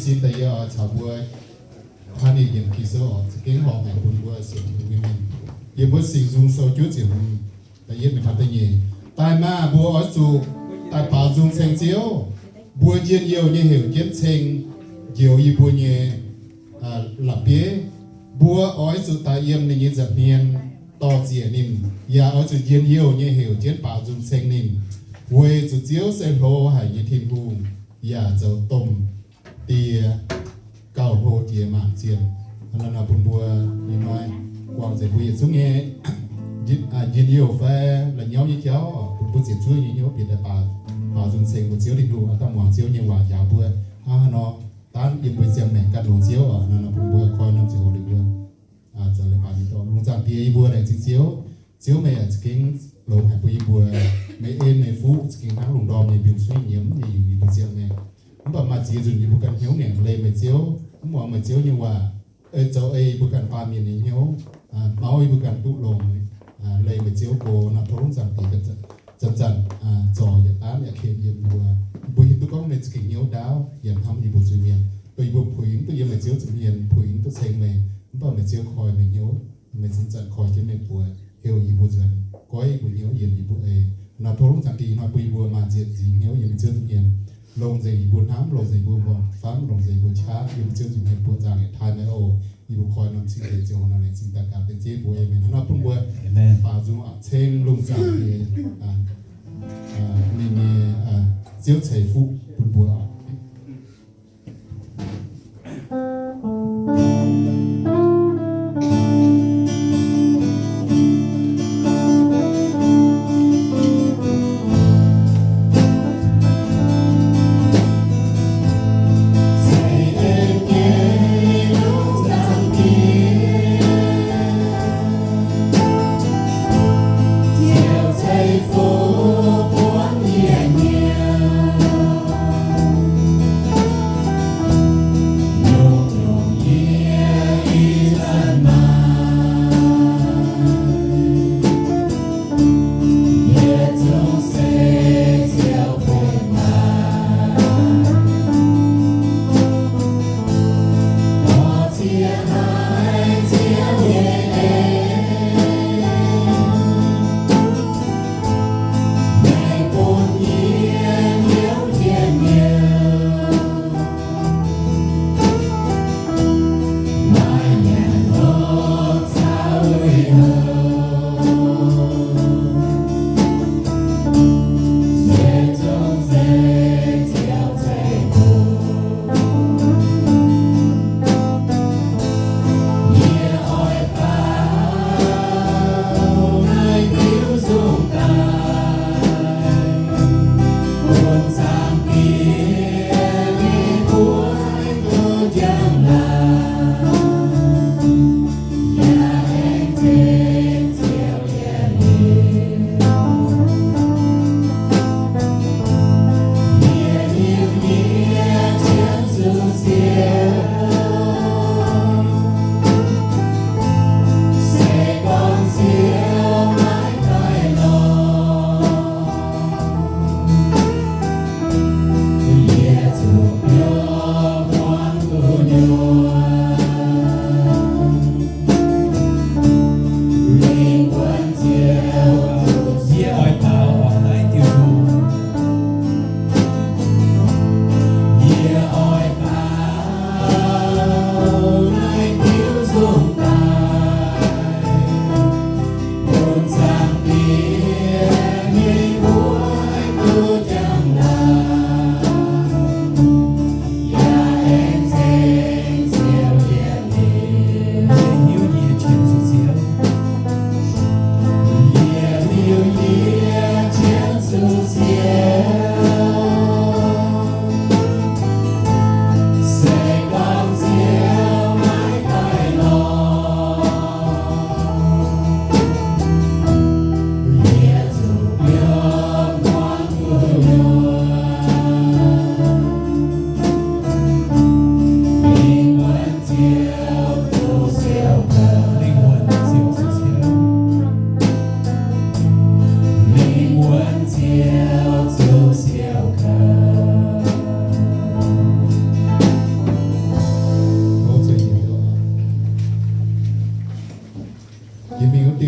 Sin da'yietv oix caux mbuo kaav ninh yienc Ging-Sou oc, za'gengh horpc haic bun mbuo sienx Tin-Hungh nyei mienh. Yiem mbuo Singx Nzung Sou juov ziepc hmz, da'yietv mingh taux da'nyeic. Daaih maah! Mbuo oix zuqc daaih baaux nzung ceng Ziouv. Mbuo njien-youh nyei heuc jienv ceng njoux yie mbuo nyei la'bieiv. Mbuo oix zuqc daaih yiem ninh nyei nza'hmien dor-ziec ninh, yaac oix zuqc njien-youh nyei heuc jienv baaux nzung ceng ninh, weic zuqc Ziouv se hlo haic nyei Tin-Hungh yaac zoux domh Die, gauh hlo jiex mangc zienh. Hnangv naaiv nor bun mbuo ih hnoi guangc nzengc mbuo yietc zungv nyei njien-youh fai la'nyauv nyei jauv, bun mbuo ziepc zuoqv nyei hnyouv bieqc daaih baaux nzung ceng mbuo Ziouv Tin-Hungh, aa, daaih muangx Ziouv nyei waac njaaux mbuo. Hnangv haaix nor, dangv yiem mbuo ziangh maengc ganh longc Ziouv oc. Hnangv naaiv nor bun mbuo koi norm ziangh hoc liuz mbuo za'gengh baaux ninh dorh. Lungh zaangc Diex, yie mbuo laengz zingh Ziouv. Ziouv, meih yaac za'gengh longx haic bun yie mbuo. Meih en meih fuqv za'gengh hnangv lungh ndorm nyei mbiungc-suiv nyiemz nyei yungz yie mbuo ziangh maengc. Mv baac maaih ziex nzunc yie mbuo ganh hnyouv ngaengc leih meih Ziouv, mv muangx meih Ziouv nyei waac, ei zoux ei yie mbuo ganh baamh mienh nyei hnyouv, mauv yie mbuo ganh duqv longx. Leih meih Ziouv go nor, tov lungh zaangc Diex zanc-zanc zorc yietc daamv yaac ken yiem mbuo. Yie mbuo hiuv duqv gorngv meih za'gengh hnyouv ndaauv yaac hnamv yie mbuo zuiz-mienh, dongh yie mbuo puix mv duqv yiem meih Ziouv nza'hmien, puix mv duqv ceng meih. Mv baac meih Ziouv koi meih hnyouv, meih zanc-zanc koi jienv meih buoz heuc yie mbuo nzuonx, goiv yie mbuo hnyouv, yienc yie mbuo eix. Nor tov lungh zaangc Diex hnoi bun yie mbuo maaih nzieqc nzingc hnyouv yiem meih Ziouv nza'hmien, longc nzengc yie mbuo hnamv, longc nzengc yie mbuo muangx-famv, longc nzengc yie mbuo qaqv yiem meih Ziouv nza'hmien buoqc zaangc yietc taaih meih oc. Yie mbuo koi norm cing-nzengc ziouc nor laengz zingh daaih gaax deix jeiv mbuo. Aamen. Hnangv naaiv bun mbuo baaux nzung ceng lungh zaangc Diex ninh nyei Ziouv ceix fuqv bun mbuo oc.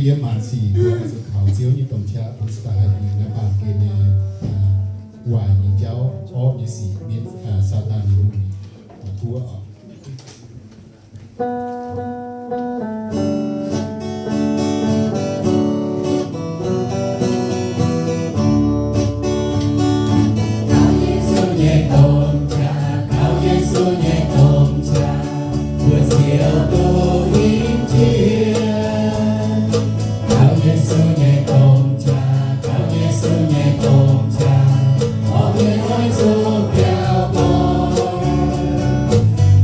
Yiem maanc sic mbuo zuqc kaux Ziouv nyei domh qaqv bun daaih haih mingh naaiv baamh gen nyei waaic nyei jauv, orqv nyei sic, mienv, Saadaan nyei hungh, guoqv oc. Kaux Yesu nyei domh qaqv, kaux Yesu nyei domh qaqv, mbuo ziouc duqv hingh jiex. Kaux Yesu nyei domh qaqv, kaux Yesu nyei domh qaqv, orqv mienh oix zuqc biaux nqoi.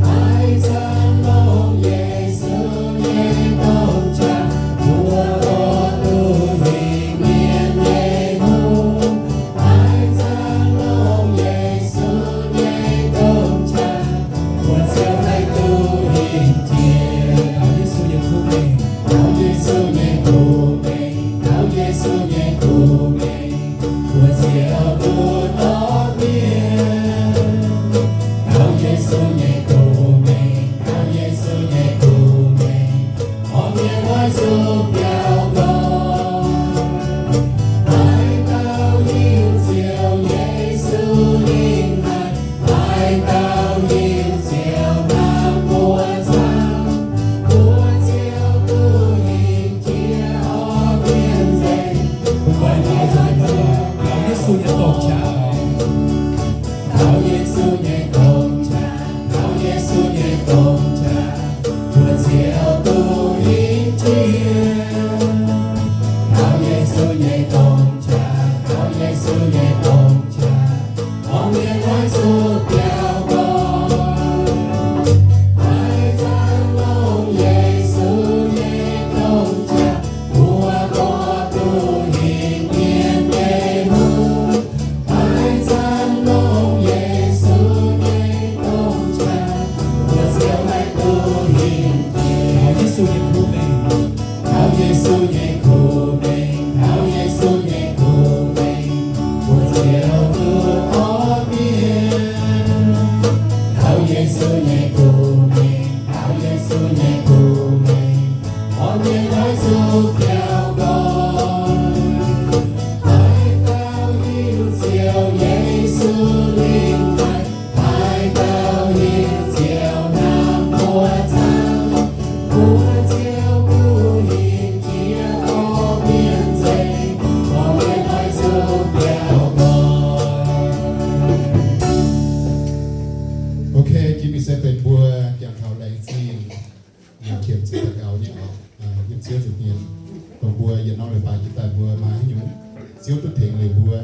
Maiv zanc longc Yesu nyei domh qaqv, mbuo oix duqv hingh mienh nyei hungh. Maiv zanc longc Yesu nyei domh qaqv, mbuo ziouc haih duqv hingh jiex. Kaux Yesu nyei kuv mengh, kaux Yesu nyei kuv mengh, kaux Yesu nyei kuv mengh, mbuo ziouc duqv dorh mienh. Kaux Yesu nyei kuv mengh, kaux Yesu nyei kuv mengh, orqv mienh oix zuqc biaux nqoi. Maiv dauh hiuv Ziouv Yesu lingh haic, maiv dauh hiuv Ziouv hnamv mbuo camv, mbuo ziouc duqv hingh jiex orqv mienh nzengc. Kaux Yesu nyei domh qaqv, kaux Yesu nyei domh qaqv, kaux Yesu nyei domh qaqv, mbuo ziouc duqv hingh jiex. Kaux Yesu nyei domh qaqv, kaux Yesu nyei domh qaqv, orqv mienh oix zuqc biaux nqoi. Maiv zanc longc Yesu nyei domh qaqv, mbuo oix duqv hingh mienh nyei hungh. Maiv zanc longc Yesu nyei domh qaqv, mbuo ziouc haih duqv hingh jiex. Kaux Yesu nyei kuv mengh, kaux Yesu nyei kuv mengh, kaux Yesu nyei kuv mengh, mbuo ziouc duqv dorh mienh. Kaux Yesu nyei kuv mengh, kaux Yesu nyei kuv mengh, orqv mienh oix zuqc biaux nqoi. Maiv dauh hiuv Ziouv Yesu lingh haic, maiv dauh hiuv Ziouv hnamv mbuo camv, mbuo ziouc duqv hingh jiex orqv mienh nzengc, orqv mienh oix zuqc biaux nqoi. Ok, jiex mingh se benx mbuo jangx taux laengz zingh qiemx ziepc daux gaux nyei oc. Yiem Ziouv nza'hmien dongh mbuo yietc norm leiz-baaix jiex daaih mbuo maaih haaix nyungc, Ziouv duqv tengx liuz mbuo.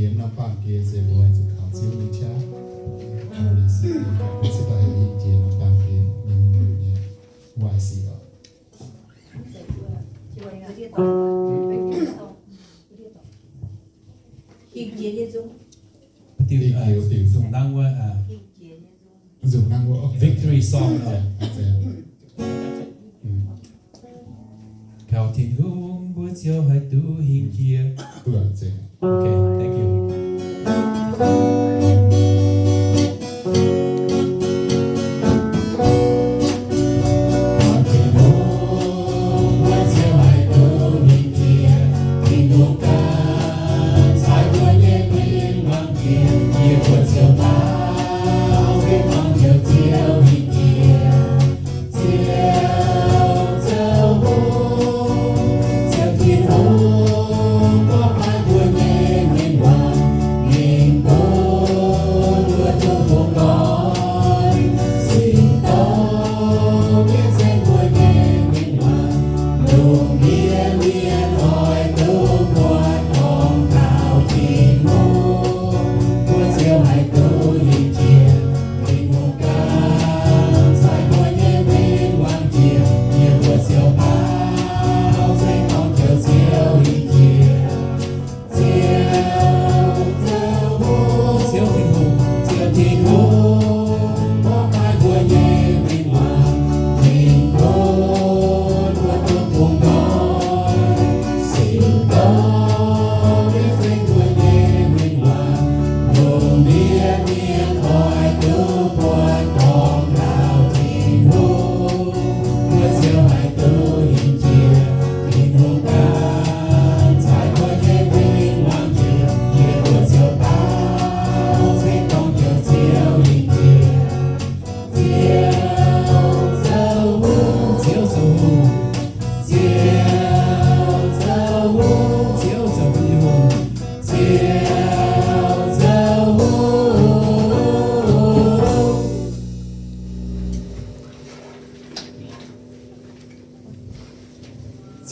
Norm baamh gen se mbuo zuqc kaux Ziouv nyei qaqv, kaux leiz sin, mbuo cingx daaih haih hingh jiex norm baamh gen nyei mingh nyei waaic sic oc. Hingh jiex nyei nzung. Diuc, diuc, nzung nangv wuov, nzung nangv wuov, victory song. Kaux Tin-Hungh mbuo ziouc haih duqv hingh jiex. Okay, thank you.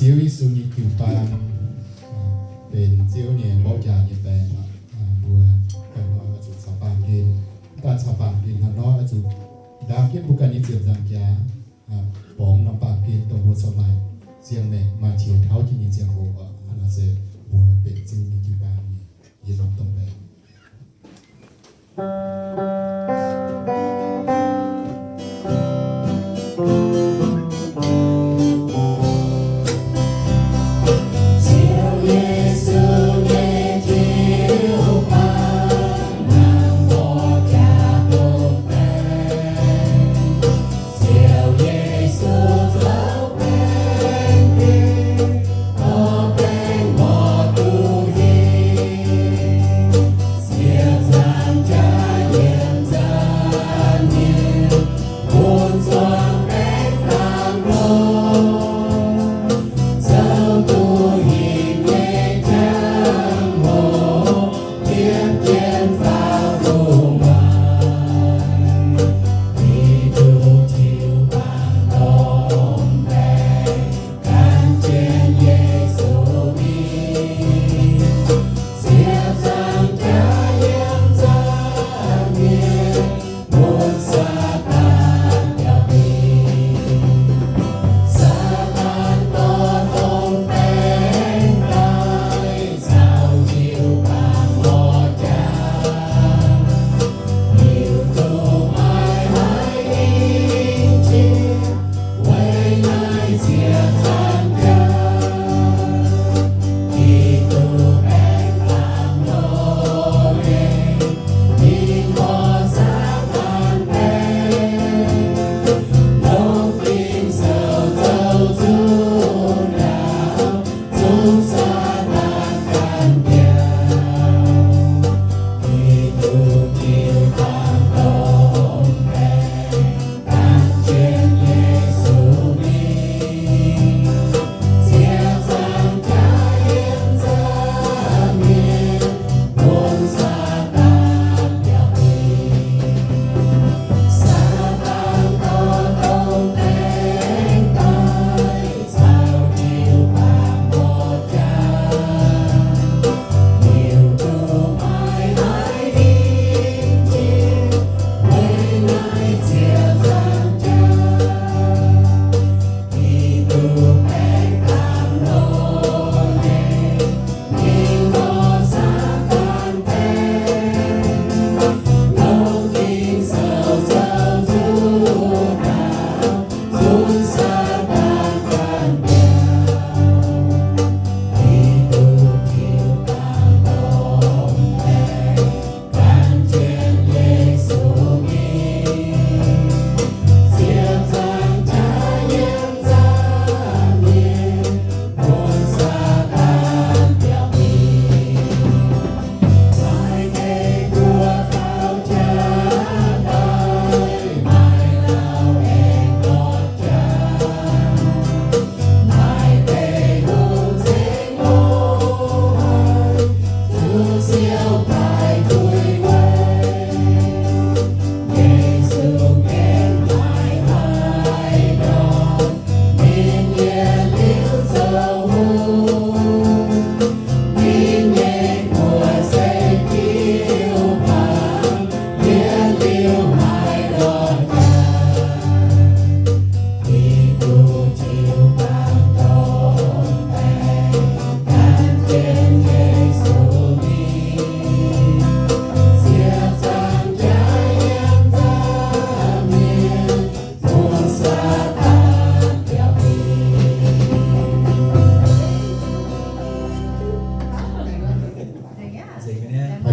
Ziouv Yesu nyei jiu-baang benx Ziouv nyei mborqv jaax nyei baeng. Mbuo ganh oix zuqc caux baamh gen, mv baac caux baamh gen hnangv nor oix zuqc ndaam jienv mbuo ganh nyei ziepc nzaangc jaax, borngz norm baamh gen dongh mbuo corc maaih ziangh maengc maaih qiex tauv jienv nyei ziangh hoc oc. Hnangv naaic se mbuo benx Ziouv nyei jiu-baang nyei yietc norm domh baeng.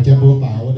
Jaa mbuo baaux